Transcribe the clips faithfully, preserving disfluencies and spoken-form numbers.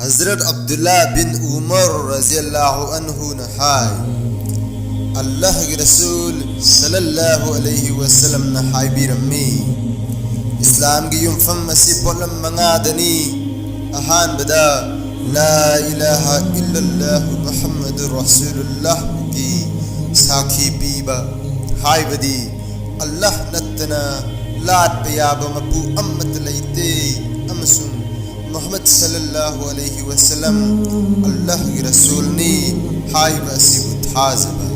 ꯍꯖꯔꯠ ꯑꯕꯗꯨꯜꯂꯥ ꯕꯤꯟ ꯎꯃꯔ ꯔꯖꯤꯌꯜꯂꯥꯍꯨ ꯑꯟꯍꯨꯅ ꯍꯥꯏ, ꯑꯜꯂꯥꯍꯒꯤ ꯔꯁꯨꯜ ꯁꯜꯂꯜꯂꯥꯍꯨ ꯑꯂꯩꯍꯤ ꯋꯁꯜꯂꯝꯅ ꯍꯥꯏꯕꯤꯔꯝꯃꯤ, ꯏꯁꯂꯥꯝꯒꯤ ꯌꯨꯝꯐꯝ ꯑꯁꯤ ꯄꯣꯠꯂꯝ ꯃꯉꯥꯗꯅꯤ꯫ ꯑꯍꯥꯟꯕꯗ ꯂꯥ ꯏꯂꯥꯍ ꯏꯜꯂꯜꯂꯥꯍꯨ ꯃꯨꯍꯝꯃꯗꯨ ꯔꯁꯨꯂꯨꯜꯂꯥꯍꯒꯤ ꯁꯥꯈꯤ ꯄꯤꯕ, ꯍꯥꯏꯕꯗꯤ ꯑꯜꯂꯥꯍ ꯅꯠꯇꯅ ꯂꯥꯠꯄ ꯌꯥꯕ ꯃꯄꯨ ꯑꯃꯠꯇ ꯂꯩꯇꯦ ꯑꯃꯁꯨꯡ ꯃꯨꯍꯝꯃꯗ ꯁꯜꯂꯜꯂꯥꯍꯨ ꯑꯂꯩꯍꯤ ꯋꯁꯜꯂꯝ ꯑꯜꯂꯥꯍꯒꯤ ꯔꯁꯨꯜꯅꯤ ꯍꯥꯏꯕ ꯑꯁꯤꯕꯨ ꯊꯥꯖꯕ꯫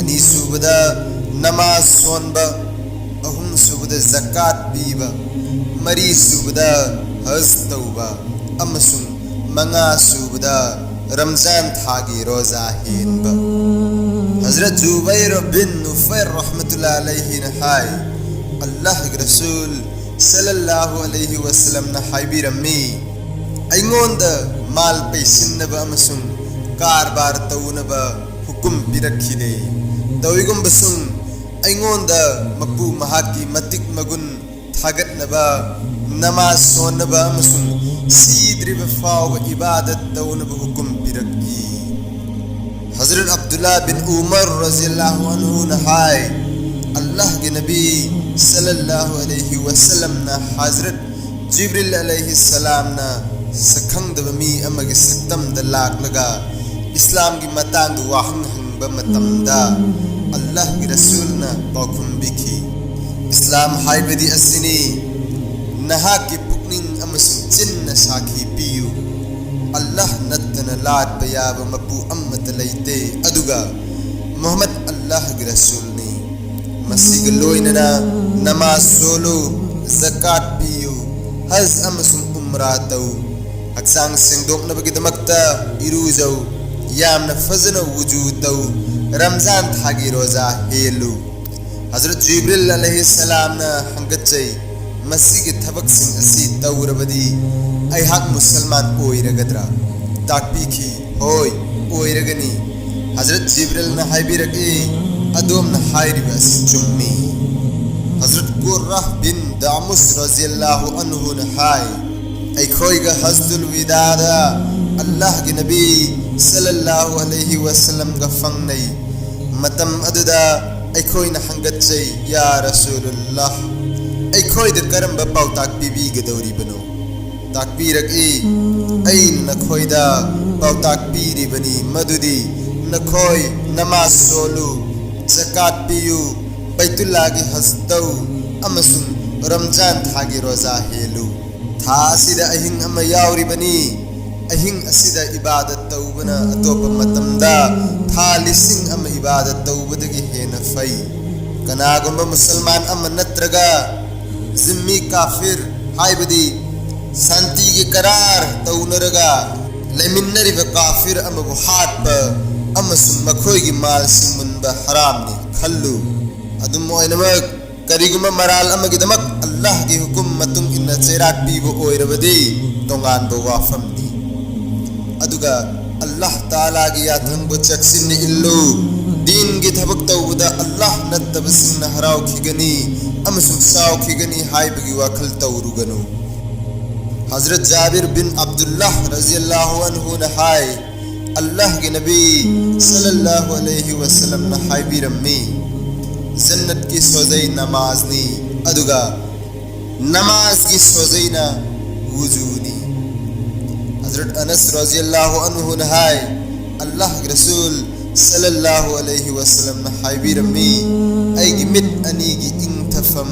ꯑꯅꯤꯁꯨꯕꯗ ꯅꯃꯥꯖ ꯁꯣꯟꯕ, ꯑꯍꯨꯝꯁꯨꯕꯗ ꯖꯀꯥꯠ ꯄꯤꯕ, ꯃꯔꯤꯁꯨꯕꯗ ꯍꯖ ꯇꯧꯕ ꯑꯃꯁꯨꯡ ꯃꯉꯥꯁꯨꯕꯗ ꯔꯝꯖꯥꯟ ꯊꯥꯒꯤ ꯔꯣꯖꯥ ꯍꯦꯟꯕ꯫ ꯍꯖꯔꯠ ꯖꯨꯕꯩꯔ ꯕꯤꯟ ꯅꯨꯐꯩꯔ ꯔꯍꯃꯇꯨꯜꯂꯥ ꯑꯂꯩꯍꯤꯅ ꯍꯥꯏ, ꯑꯜꯂꯥꯍꯒꯤ ꯔꯁꯨꯜ ꯁꯜꯂꯜꯂꯥꯍꯨ ꯑꯂꯩꯍꯤ ꯋꯁꯜꯂꯝꯅ ꯍꯥꯏꯕꯤꯔꯝꯃꯤ, ꯑꯩꯉꯣꯟꯗ ꯃꯥꯜ ꯄꯩꯁꯤꯟꯅꯕ ꯑꯃꯁꯨꯡ ꯀꯔꯕꯥꯔ ꯇꯧꯅꯕ ꯍꯨꯀꯨꯝ ꯄꯤꯔꯛꯈꯤꯗꯦ꯫ ꯇꯧꯏꯒꯨꯝꯕꯁꯨꯡ ꯑꯩꯉꯣꯟꯗ ꯃꯄꯨ ꯃꯍꯥꯛꯀꯤ ꯃꯇꯤꯛ ꯃꯒꯨꯟ ꯊꯥꯒꯠꯅꯕ, ꯅꯃꯥꯖ ꯁꯣꯟꯅꯕ ꯑꯃꯁꯨꯡ ꯁꯤꯗ꯭ꯔꯤꯕ ꯐꯥꯎꯕ ꯏꯕꯥꯗꯠ ꯇꯧꯅꯕ ꯍꯨꯀꯨꯝ ꯄꯤꯔꯛꯏ꯫ ꯍꯖꯔꯠ ꯑꯕꯗꯨꯜꯂꯥ ꯕꯤꯟ ꯎꯃꯔ ꯔꯖꯤꯌꯜꯂꯥꯍꯨ ꯑꯟꯍꯨꯅ ꯍꯥꯏ, ꯑꯜꯂꯥꯍꯒꯤ ꯅꯕꯤ ꯁꯜꯂꯜꯂꯥꯍꯨ ꯑꯂꯩꯍꯤ ꯋꯁꯜꯂꯝꯅ ꯍꯖꯔꯠ ꯖꯤꯕ꯭ꯔꯤꯜ ꯑꯂꯩꯍꯤ ꯁꯂꯥꯝꯅ ꯁꯛꯈꯪꯗꯕ ꯃꯤ ꯑꯃꯒꯤ ꯁꯛꯇꯝꯗ ꯂꯥꯛꯂꯒ ꯏꯁꯂꯥꯝꯒꯤ ꯃꯇꯥꯡꯗ ꯋꯥꯍꯪ ꯍꯪꯕ ꯃꯇꯝꯗ ꯑꯜꯂꯥꯍꯒꯤ ꯔꯁꯨꯜꯅ ꯄꯥꯎꯈꯨꯝ ꯄꯤꯈꯤ, ꯏꯁꯂꯥꯝ ꯍꯥꯏꯕꯗꯤ ꯑꯁꯤꯅꯤ, ꯅꯍꯥꯛꯀꯤ ꯄꯨꯛꯅꯤꯡ ꯑꯃꯁꯨꯡ ꯆꯤꯟꯅ ꯁꯥꯈꯤ ꯄꯤꯌꯨ, ꯑꯜꯂꯥꯍ ꯅꯠꯇꯅ ꯂꯥꯠꯄ ꯌꯥꯕ ꯃꯄꯨ ꯑꯃꯠꯇ ꯂꯩꯇꯦ, ꯑꯗꯨꯒ ꯃꯨꯍꯝꯃꯗ ꯑꯜꯂꯥꯍꯒꯤ ꯔꯁꯨꯜꯅꯤ꯫ ꯃꯁꯤꯒ ꯂꯣꯏꯅꯅ ꯅꯃꯥꯖ ꯁꯣꯜꯂꯨ, ꯖꯀꯥꯠ ꯄꯤꯌꯨ, ꯍꯖ ꯑꯃꯁꯨꯡ ꯎꯝꯔꯥ ꯇꯧ, ꯍꯛꯆꯥꯡ ꯁꯦꯡꯗꯣꯛꯅꯕꯒꯤꯗꯃꯛꯇ ꯏꯔꯨꯖꯧ, ꯌꯥꯝꯅ ꯐꯖꯅ ꯋꯨꯖꯨ ꯇꯧ, ꯔꯝꯖꯥꯟ ꯊꯥꯒꯤ ꯔꯣꯖꯥ ꯍꯦꯜꯂꯨ꯫ ꯍꯖꯔꯠ ꯖꯤꯕ꯭ꯔꯤꯜ ꯑꯂꯩꯍꯤ ꯁꯂꯥꯝꯅ ꯍꯪꯒꯠꯆꯩ, ꯃꯁꯤꯒꯤ ꯊꯕꯛꯁꯤꯡ ꯑꯁꯤ ꯇꯧꯔꯕꯗꯤ ꯑꯩꯍꯥꯛ ꯃꯨꯁꯜꯃꯥꯟ ꯑꯣꯏꯔꯒꯗ꯭ꯔꯥ? ꯇꯥꯛꯄꯤꯈꯤ, ꯍꯣꯏ, ꯑꯣꯏꯔꯒꯅꯤ꯫ ꯍꯖꯔꯠ ꯖꯤꯕ꯭ꯔꯤꯜꯅ ꯍꯥꯏꯕꯤꯔꯛꯏ, ꯑꯗꯣꯝꯅ ꯍꯥꯏꯔꯤꯕ ꯑꯁꯤ ꯆꯨꯝꯃꯤ꯫ ꯍꯖꯔꯠ ꯀꯨꯔꯔꯥꯍ ꯕꯤꯟ ꯗꯥꯃꯨꯁ ꯔꯖꯤꯌꯜꯂꯥꯍꯨ ꯑꯟꯍꯨꯅ ꯍꯥꯏ, ꯑꯩꯈꯣꯏꯒ ꯍꯖꯇꯨꯜ ꯋꯤꯗꯥꯗ ꯑꯜꯂꯥꯍꯒꯤ ꯅꯕꯤ ꯁꯜꯂꯜꯂꯥꯍꯨ ꯑꯂꯩꯍꯤ ꯋꯁꯜꯂꯝꯒ ꯐꯪꯅꯩ꯫ ꯃꯇꯝ ꯑꯗꯨꯗ ꯑꯩꯈꯣꯏꯅ ꯍꯪꯒꯠꯆꯩ, "ꯌꯥ ꯔꯁꯨꯂꯨꯜꯂꯥꯍ, ꯑꯩꯈꯣꯏꯗ ꯀꯔꯝꯕ ꯄꯥꯎꯇꯥꯛ ꯄꯤꯕꯤꯒꯗꯧꯔꯤꯕꯅꯣ?" ꯇꯥꯛꯄꯤꯔꯛꯏ, "ꯑꯩꯅ ꯅꯈꯣꯏꯗ ꯄꯥꯎꯇꯥꯛ ꯄꯤꯔꯤꯕꯅꯤ, ꯃꯗꯨꯗꯤ ꯅꯈꯣꯏ ꯅꯃꯥꯖ ꯁꯣꯜꯂꯨ, ꯖꯀꯥꯠ ꯄꯤꯌꯨ, ꯕꯩꯇꯨꯜꯂꯥꯒꯤ ꯍꯖ ꯇꯧ ꯑꯃꯁꯨꯡ ꯔꯝꯖꯥꯟ ꯊꯥꯒꯤ ꯔꯣꯖꯥ ꯍꯦꯜꯂꯨ꯫ ꯊꯥ ꯑꯁꯤꯗ ꯑꯍꯤꯡ ꯑꯃ ꯌꯥꯎꯔꯤꯕꯅꯤ꯫ ꯑꯍꯤꯡ ꯑꯁꯤꯗ ꯏꯕꯥꯗꯠ ꯇꯧꯕꯅ ꯑꯇꯣꯞꯄ ꯃꯇꯝꯗ ꯊꯥ ꯂꯤꯁꯤꯡ ꯑꯃ ꯏꯕꯥꯗꯠ ꯇꯧꯕꯗꯒꯤ ꯍꯦꯟꯅ ꯐꯩ꯫ ꯀꯅꯥꯒꯨꯝꯕ ꯃꯨꯁꯜꯃꯥꯟ ꯑꯃ ꯅꯠꯇ꯭ꯔꯒ ꯖꯤꯝꯃꯤ ꯀꯥꯐꯤꯔ, ꯍꯥꯏꯕꯗꯤ ꯁꯥꯟꯇꯤꯒꯤ ꯀꯔꯥꯔ ꯇꯧꯅꯔꯒ ꯂꯩꯃꯤꯟꯅꯔꯤꯕ ꯀꯥꯐꯤꯔ ꯑꯃꯕꯨ ꯍꯥꯠꯄ ꯑꯃꯁꯨꯡ ꯃꯈꯣꯏꯒꯤ ꯃꯥꯜꯁꯤꯡ ꯃꯨꯟꯕ ꯍꯔꯥꯝꯅꯤ ꯈꯜꯂꯨ꯫ ꯑꯗꯨꯝ ꯑꯣꯏꯅꯃꯛ, ꯀꯔꯤꯒꯨꯝꯕ ꯃꯔꯥꯜ ꯑꯃꯒꯤꯗꯃꯛ ꯑꯜꯂꯥꯍꯒꯤ ꯍꯨꯀꯨꯝ ꯃꯇꯨꯡ ꯏꯟꯅ ꯆꯩꯔꯥꯛ ꯄꯤꯕ ꯑꯣꯏꯔꯕꯗꯤ ꯇꯣꯉꯥꯟꯕ ꯋꯥꯐꯝꯅꯤ꯫ ꯑꯗꯨꯒ ꯑꯜꯂꯥꯍ ꯇꯥꯂꯥꯒꯤ ꯌꯥꯊꯪꯕꯨ ꯆꯦꯛꯁꯤꯟꯅ ꯏꯜꯂꯨ꯫ ꯗꯤꯟꯒꯤ ꯊꯕꯛ ꯇꯧꯕꯗ ꯑꯜꯂꯥꯍ ꯅꯠꯇꯕꯁꯤꯡꯅ ꯍꯔꯥꯎꯈꯤꯒꯅꯤ ꯑꯃꯁꯨꯡ ꯁꯥꯎꯈꯤꯒꯅꯤ ꯍꯥꯏꯕꯒꯤ ꯋꯥꯈꯜ ꯇꯧꯔꯨꯒꯅꯨ꯫ ꯍꯖꯔꯠ ꯖꯥꯕꯤꯔ ꯕꯤꯟ ꯑꯕꯗꯨꯜꯂꯥꯍ ꯔꯖꯤꯌꯜꯂꯥꯍꯨ ꯑꯟꯍꯨꯅ ꯍꯥꯏ, ꯑꯜꯂꯥꯍꯒꯤ ꯅꯕꯤ ꯁꯜꯂꯜꯂꯥꯍꯨ ꯑꯂꯩꯍꯤ ꯋꯁꯜꯂꯝꯅ ꯍꯥꯏꯕꯤꯔꯝꯃꯤ, "ꯖꯟꯅꯠꯀꯤ ꯁꯣꯖꯩ ꯅꯃꯥꯖꯅꯤ, ꯑꯗꯨꯒ ꯅꯃꯥꯖꯒꯤ ꯁꯣꯖꯩꯅ ꯋꯨꯖꯨꯅꯤ"꯫ ꯍꯖꯔꯠ ꯑꯅꯁ ꯔꯖꯤꯌꯜꯂꯥꯍꯨ ꯑꯟꯍꯨꯅ ꯍꯥꯏ, ꯑꯜꯂꯥꯍꯒꯤ ꯔꯁꯨꯜ ꯁꯜꯂꯜꯂꯥꯍꯨ ꯑꯂꯩꯍꯤ ꯋꯁꯜꯂꯝꯅ ꯍꯥꯏꯕꯤꯔꯝꯃꯤ, "ꯑꯩꯒꯤ ꯃꯤꯠ ꯑꯅꯤꯒꯤ ꯏꯪꯊꯐꯝ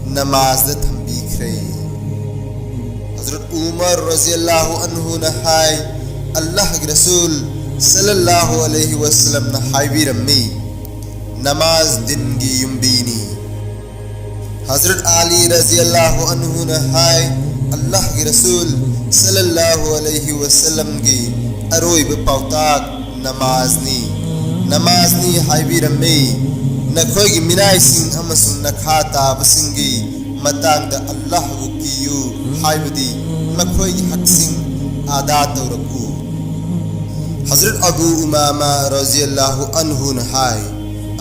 ꯅꯃꯥꯖꯗ ꯊꯝꯕꯤꯈ꯭ꯔꯦ"꯫ ꯍꯖꯔꯠ ꯎꯃꯔ ꯔꯖꯤꯌꯜꯂꯥꯍꯨ ꯑꯟꯍꯨꯅ ꯍꯥꯏ, ꯑꯜꯂꯥꯍꯒꯤ ꯔꯁꯨꯜ ꯁꯜꯂꯜꯂꯥꯍꯨ ꯑꯂꯩꯍꯤ ꯋꯁꯜꯂꯝꯅ ꯍꯥꯏꯕꯤꯔꯝꯃꯤ, "ꯅꯃꯥꯖ ꯗꯤꯟꯒꯤ ꯌꯨꯝꯕꯤꯅꯤ"꯫ ꯍꯖꯔꯠ ꯑꯂꯤ ꯔꯖꯤꯌꯜꯂꯥꯍꯨ ꯑꯟꯍꯨꯅ ꯍꯥꯏ, ꯑꯜꯂꯥꯍꯒꯤ ꯔꯁꯨꯜ ꯁꯜꯂꯜꯂꯥꯍꯨ ꯑꯂꯩꯍꯤ ꯋꯁꯜꯂꯝꯒꯤ ꯑꯔꯣꯏꯕ ꯄꯥꯎꯇꯥꯛ ꯅꯃꯥꯖꯅꯤ꯫ ꯅꯃꯥꯖꯅꯤ ꯍꯥꯏꯕꯤꯔꯝꯃꯤ, "ꯅꯈꯣꯏꯒꯤ ꯃꯤꯅꯥꯏꯁꯤꯡ ꯑꯃꯁꯨꯡ ꯅꯈꯥ ꯇꯥꯕꯁꯤꯡꯒꯤ ꯃꯇꯥꯡꯗ ꯑꯜꯂꯥꯍꯕꯨ ꯀꯤꯌꯨ, ꯍꯥꯏꯕꯗꯤ ꯃꯈꯣꯏꯒꯤ ꯍꯛꯁꯤꯡ ꯑꯗꯥ ꯇꯧꯔꯛꯎ"꯫ ꯍꯖꯔꯠ ꯑꯕꯨ ꯎꯃꯥꯃꯥ ꯔꯖꯤꯌꯜꯂꯥꯍꯨ ꯑꯟꯍꯨꯅ ꯍꯥꯏ,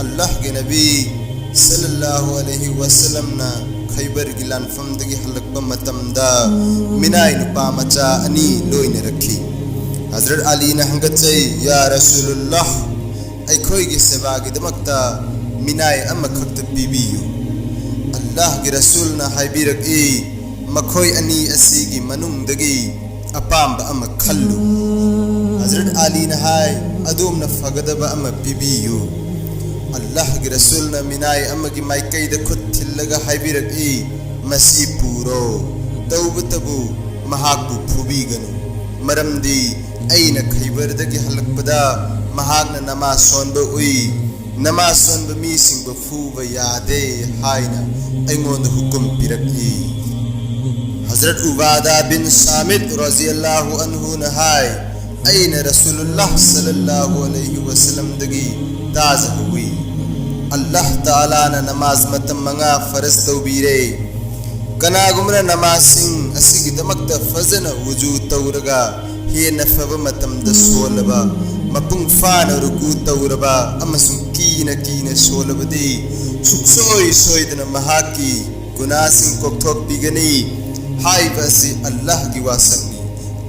ꯑꯜꯂꯥꯍꯒꯤ ꯅꯕꯤ ꯁꯜꯂꯜꯂꯥꯍꯨ ꯑꯂꯩꯍꯤ ꯋꯁꯜꯂꯝꯅ ꯈꯩꯕꯔꯒꯤ ꯂꯥꯟꯐꯝꯗꯒꯤ ꯍꯜꯂꯛꯄ ꯃꯇꯝꯗ ꯃꯤꯅꯥꯏ ꯅꯨꯄꯥ ꯃꯆꯥ ꯑꯅꯤ ꯂꯣꯏꯅꯔꯛꯈꯤ꯫ ꯍꯖꯔꯠ ꯑꯂꯤꯅ ꯍꯪꯒꯠꯆꯩ, "ꯌꯥ ꯔꯁꯨꯂꯨꯜꯂꯥꯍ, ꯑꯩꯈꯣꯏꯒꯤ ꯁꯦꯕꯥꯒꯤꯗꯃꯛꯇ ꯃꯤꯅꯥꯏ ꯑꯃꯈꯛꯇ ꯄꯤꯕꯤꯌꯨ꯫" ꯑꯜꯂꯥꯍꯒꯤ ꯔꯁꯨꯜꯅ ꯍꯥꯏꯕꯤꯔꯛꯏ, "ꯃꯈꯣꯏ ꯑꯅꯤ ꯑꯁꯤꯒꯤ ꯃꯅꯨꯡꯗꯒꯤ ꯑꯄꯥꯝꯕ ꯑꯃ ꯈꯜꯂꯨ꯫" ꯍꯖꯔꯠ ꯑꯂꯤꯅ ꯍꯥꯏ, "ꯑꯗꯣꯝꯅ ꯐꯒꯗꯕ ꯑꯃ ꯄꯤꯕꯤꯌꯨ꯫" ꯑꯜꯂꯥꯍꯒꯤ ꯔꯁꯨꯜꯅ ꯃꯤꯅꯥꯏ ꯑꯃꯒꯤ ꯃꯥꯏꯀꯩꯗ ꯈꯨꯠ ꯊꯤꯜꯂꯒ ꯍꯥꯏꯕꯤꯔꯛꯏ, "ꯃꯁꯤ ꯄꯨꯔꯣ, ꯇꯧꯕꯇꯕꯨ ꯃꯍꯥꯛꯄꯨ ꯐꯨꯕꯤꯒꯅꯨ, ꯃꯔꯝꯗꯤ ꯑꯩꯅ ꯈꯩꯕꯔꯗꯒꯤ ꯍꯜꯂꯛꯄꯗ ꯃꯍꯥꯛꯅ ꯅꯃꯥꯖ ꯁꯣꯟꯕ ꯎꯏ, ꯅꯃꯥꯖ ꯁꯣꯟꯕ ꯃꯤꯁꯤꯡꯕꯨ ꯐꯨꯕ ꯌꯥꯗꯦ ꯍꯥꯏꯅ ꯑꯩꯉꯣꯟꯗ ꯍꯨꯀꯨꯝ ꯄꯤꯔꯛꯏ꯫" ꯍꯖꯔꯠ ꯎꯕꯥꯗꯥ ꯕꯤꯟ ꯁꯥꯃꯤꯠ ꯔꯖꯤꯌꯜꯂꯥꯍꯨ ꯑꯟꯍꯨꯅ ꯍꯥꯏ, "ꯑꯩꯅ ꯔꯁꯨꯂꯨꯜꯂꯥꯍ ꯁꯜꯂꯜꯂꯥꯍꯨ ꯑꯂꯩꯍꯤ ꯋꯁꯜꯂꯝꯗꯒꯤ ꯇꯥꯖꯍꯧꯏ, ꯑꯜꯂꯥꯍ ꯇꯥꯂꯥꯅ ꯅꯃꯥꯖ ꯃꯇꯝ ꯃꯉꯥ ꯐꯔꯖ ꯇꯧꯕꯤꯔꯦ꯫ ꯀꯅꯥꯒꯨꯝꯕꯅ ꯅꯃꯥꯖꯁꯤꯡ ꯑꯁꯤꯒꯤꯗꯃꯛꯇ ꯐꯖꯅ ꯋꯨꯖꯨ ꯇꯧꯔꯒ ꯍꯦꯟꯅ ꯐꯕ ꯃꯇꯝꯗ ꯁꯣꯜꯂꯕ, ꯃꯄꯨꯡ ꯐꯥꯅ ꯔꯨꯀꯨ ꯇꯧꯔꯕ ꯑꯃꯁꯨꯡ ꯀꯤꯅ ꯀꯤꯅ ꯁꯣꯜꯂꯕꯗꯤ ꯁꯨꯡꯁꯣꯏ ꯁꯣꯏꯗꯅ ꯃꯍꯥꯛꯀꯤ ꯒꯨꯅꯥꯁꯤꯡ ꯀꯣꯛꯊꯣꯛꯄꯤꯒꯅꯤ" ꯍꯥꯏꯕ ꯑꯁꯤ ꯑꯜꯂꯥꯍꯒꯤ ꯋꯥꯁꯛꯅꯤ꯫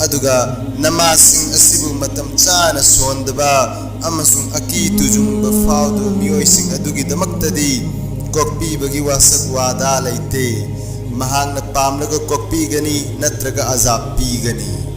ꯑꯗꯨꯒ ꯅꯃꯥꯖꯁꯤꯡ ꯑꯁꯤꯕꯨ ꯃꯇꯝ ꯆꯥꯅ ꯁꯣꯟꯗꯕ ꯑꯃꯁꯨꯡ ꯑꯀꯤ ꯇꯨꯖꯨꯡꯕ ꯐꯥꯎꯗꯕ ꯃꯤꯑꯣꯏꯁꯤꯡ ꯑꯗꯨꯒꯤꯗꯃꯛꯇꯗꯤ ꯀꯣꯛꯄꯤꯕꯒꯤ ꯋꯥꯁꯛ ꯋꯥꯗꯥ ꯂꯩꯇꯦ꯫ ꯃꯍꯥꯛꯅ ꯄꯥꯝꯂꯒ ꯀꯣꯛꯄꯤꯒꯅꯤ ꯅꯠꯇ꯭ꯔꯒ ꯑꯖꯥꯕ ꯄꯤꯒꯅꯤ꯫